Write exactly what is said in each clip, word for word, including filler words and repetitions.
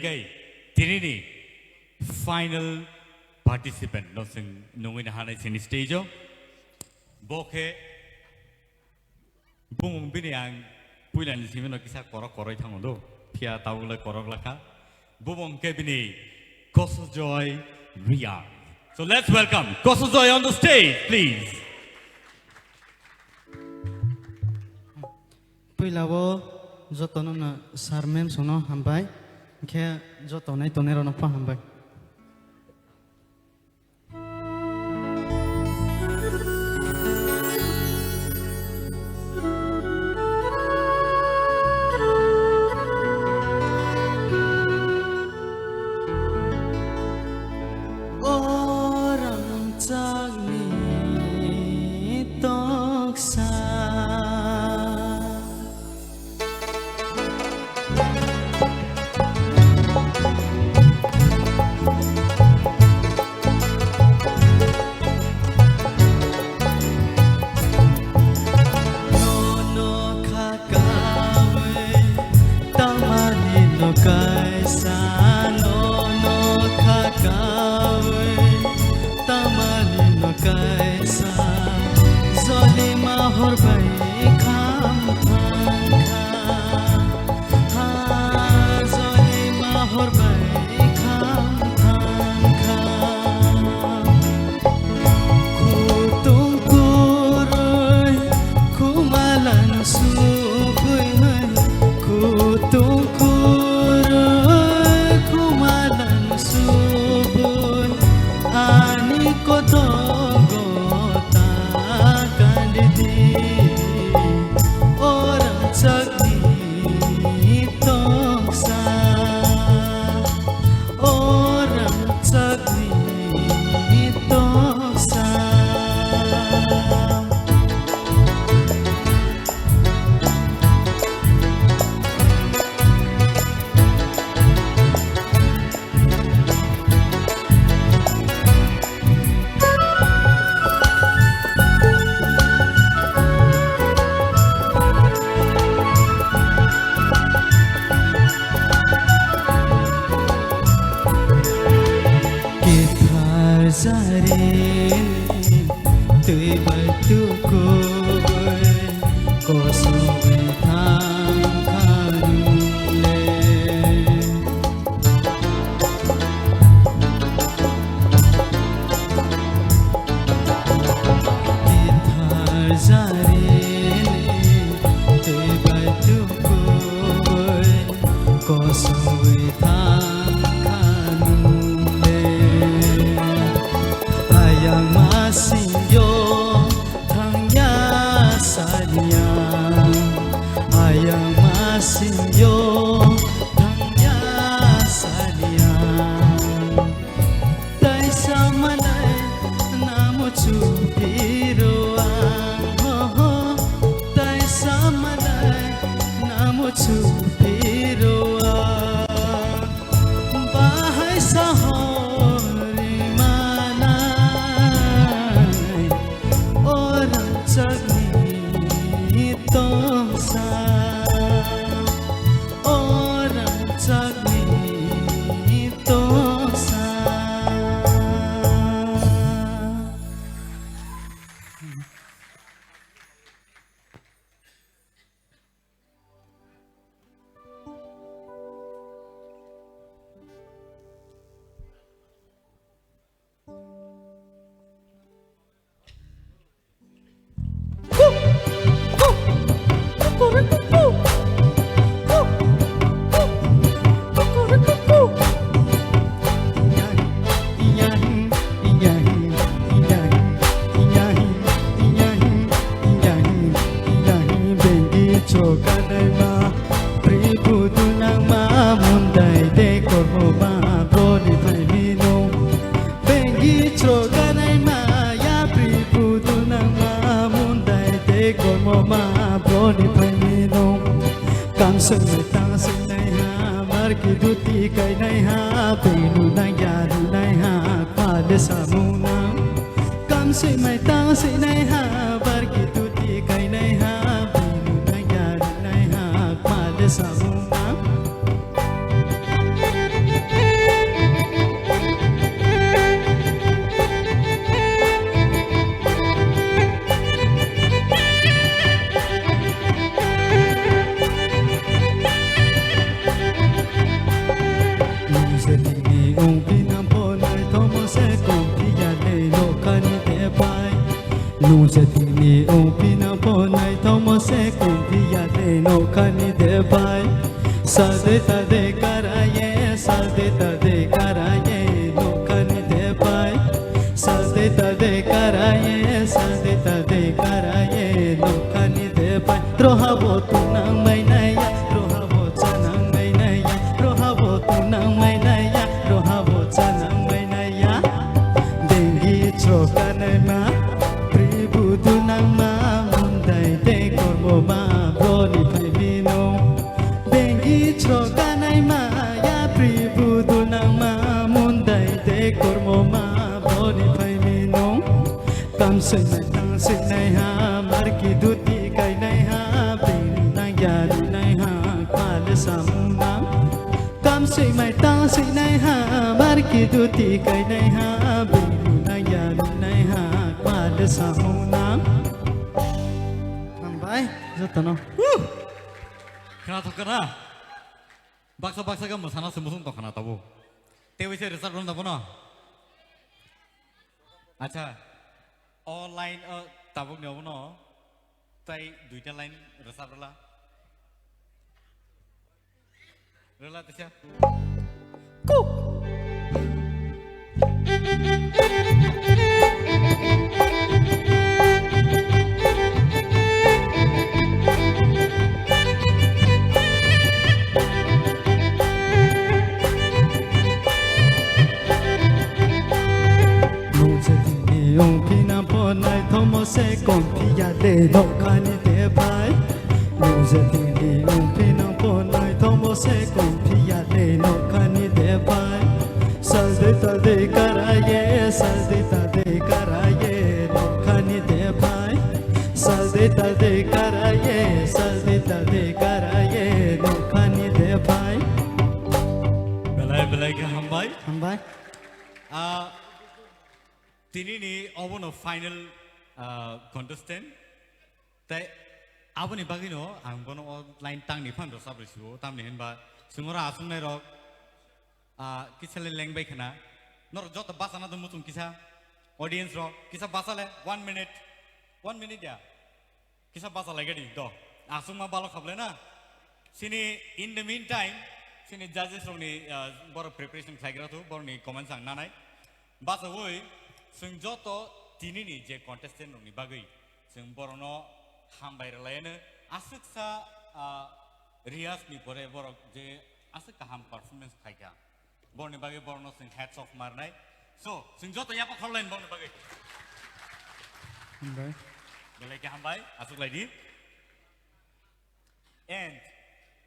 Tei tinini final participant no chwng nungwi na hanai sini stage o. Bo khe bumung bini ang puilani simi no kisa korok koroi thango do. Phiya tabuk le korok lakha. Bumung khe bini Kosojoy Reang. So let's welcome Kosojoy on the stage, please. Puila o jotono no sir ma'am sono hambai. Khe joto nai tongnai rokno pha hambai. O rangchakni toksa. Nono kha kawi tamani no kaisa, nono kha kawi tamani no kaisa, jolima hor bai kham thang kha. Ha, jolima hor bai kham thang kha. Kutung kurui khumalang subui hai, kutung kurui khumalang subui ani kotogo ta kandi di orang chak ni toksa, orang chak ni toksa. Kethar jari twi bai tukui kosoi thang kha nung le. Kithar jarini twi bai tukui kosoi thang kha nung le. Ayang masing yo thangya saliya, ayang masing yo thangya saliya. Taisa malai namo chupiro ang, ho, ho. Taisa malai namo chupiro ang. Bahai sahori manai, orang chakni tongsa, orang chakni tongsa. Bengki chokanaima, pribu dunangma, mundai de kormo ma, broni phaimino. Bengki chokanaima, ya pribu dunangma, mundai de kormo ma, broni phaimino. Kamswk mai tangswk nai ha, marki duti kainai ha, belu nang ya runai ha, kmale samung nang. Kamswk mai tangswk nai ha, barki tuti kainai ha, bini nang ya rinai ha, kmale samung nang. Nung je thini ongphi nang pho naithokmo se kumphi ya de nokhani de pai. Sade tade karaye, sade tade karaye nokhani de pai. Sade tade karaye, sade tade karaye nokhani de pai. Rohabo tunang mai naya, rohabo chanang mai naya, rohabo tunang mai naya, rohabo chanang mai naya. Dengi chro kanai ma, pri budu nang ma, mundai de kormo ma, broni phai mino. Dengi chro kanai ma, ya pri budu nang ma, mundai de kormo ma, broni phai mino. Kam sui mai tang sui nai ha, marki duti kai nai ha, bini nang ya ri nai ha, kma le samung nang. Kam sui mai tang sui nai ha, marki duti kai nai ha, bini nang ya ri nai ha, kma le samung nang. Hambai, jotono. Khna thok khna. Baksa baksa khe mwsana se musung tong khna tabuk. Tei waisa rwchap rwna bono. Acha, o line o tabuk ni obono tai duita line rwchap rwla. Rwla tisa. Nung je thini ongphi nang pho naithokmo se kumphi ya de nokhani de pai. Nung je thini ongphi nang pho naithokmo se kumphi ya de nokhani de pai. Sade tade karaye, sade tade karaye nokhani de pai. Sade tade karaye, sade tade karaye nokhani de pai. Belai belai khe hambai. Hambai. Ah, tini ni obono final, ah, contestant. Tai aboni bagwino ang bono o line tangni phan rwchap rwsio, tamni hinba chwng oro achuknai rok, ah, kisa le lengbai khna. Norok joto bachana do muchung kisa, audience rok kisa bacha le, one minute, one minute ya. Kisa bacha lai gadi do. Achukma balok khablai na. Sini in the meantime, sini judges rokni, ah, borok preparation khlaigra thu, borokni comments ang nanai. Bachaui, chwng joto tinini je contestant rokni bagwi, chwng borokno hambai rwlaiano aswksa, ah, rehearsal ni pore borok je aswk kaham performance khaikha. Borokni bagwi borokno chwng hats off marnai. So, chwng joto yapha khorlaini borokni bagwi. Hambai. Belai khe hambai, achuklaidi. And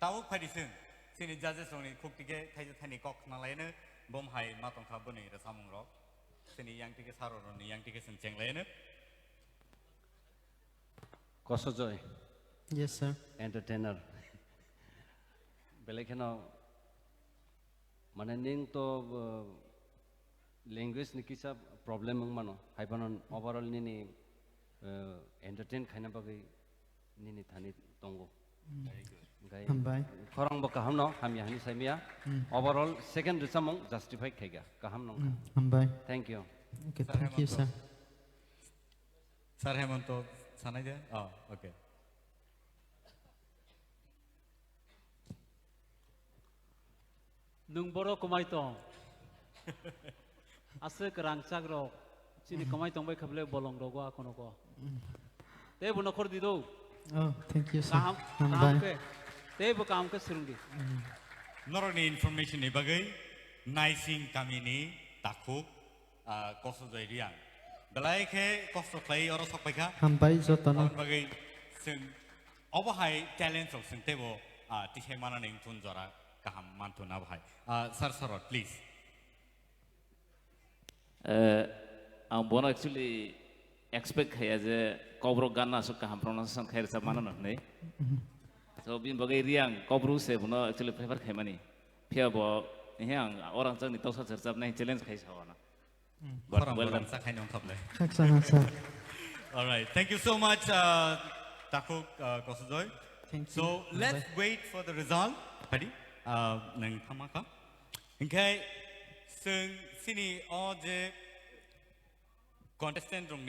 tabuk phaidi chwng, chini judges rokni khuk tike thaisa thani kok khna laino, bom hai ma tongkha boni rwchapmung rok. Chini yang tike sir rokni yang tike chwng cheng laino. Kosojoy. Yes, sir. Entertainer. Belai kheno, mane, ning to, uh, language ni kisa problem wng mano, hai phano overall nini, uh, entertain khaina bagwi nini thani tongo. Mm. Very good. Hambai. Khorang bo kaham no, hamya hani saimya. Mm. Overall second rwchapmung justify khaikha, kaham nongkha. Mm, hambai. Thank you. Okay, sir, thank you, Hemanto. Sir. Sir Hemanto, sanai de? Oh, okay. Nwng borok kwmai tong. Aswk rangchak rok. Chini kwmai tong bai kha bwle bolong rogo akono ko. Tei bo nokhor di do. Oh, thank you, sir. Kaham, kaham khe. Tei bo kaham khe swrwng di. Norokni information ni bagwi Naising kamini takhuk, ah, Kosojoy Riang. Belai khe kosto khlai oro sok paikha. Hambai jotono. Aboni bagwi chwng obo hai talent rok chwng teibo, ah, tisai manani wngthun jora kaham manthun abo hai. Ah, sir, sir, please. Eh, ang bono actually expect khaiya je Kokborok gan aswk kaham pronunciation khai rwchap mano hwnwi. So, bini bagwi Riang Kokborok se bono actually prefer khaimani. Phiya bo, he ang orang changni toksa se rwchapnai challenge khai sa ono. Mm. But khorang well done. Khorang sakhaino wngkha bwle. Khaksa, khaksa. All right. Thank you so much, uh, Takhuk, uh, Kosojoy. Thank you. So, let's wait for the result. Phaidi, uh, nang thama kha. Hinkhe, chwng chini o je contestant rokni